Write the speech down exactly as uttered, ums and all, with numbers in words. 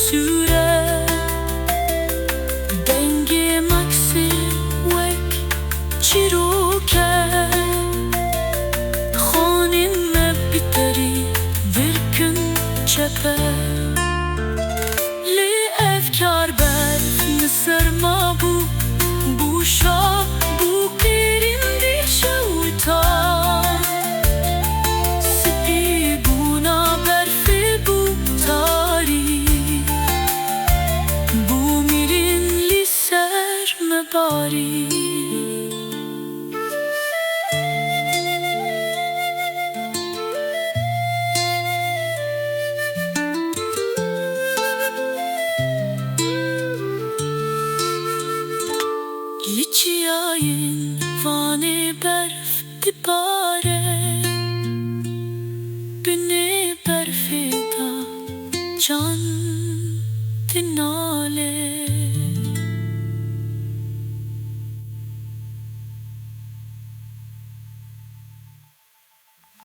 Sûre, dengê meksê wek çîroke, xanên me bi terî dirkin çepe. Lê ev kar berf li ser me bû, bû şa, bû qêrîn dî şewtan. Spî bûna berfê bû tarî, bû mîrîn li ser me barî. Li çiyayên Vanê berf dibare, binê berfê de can dinale.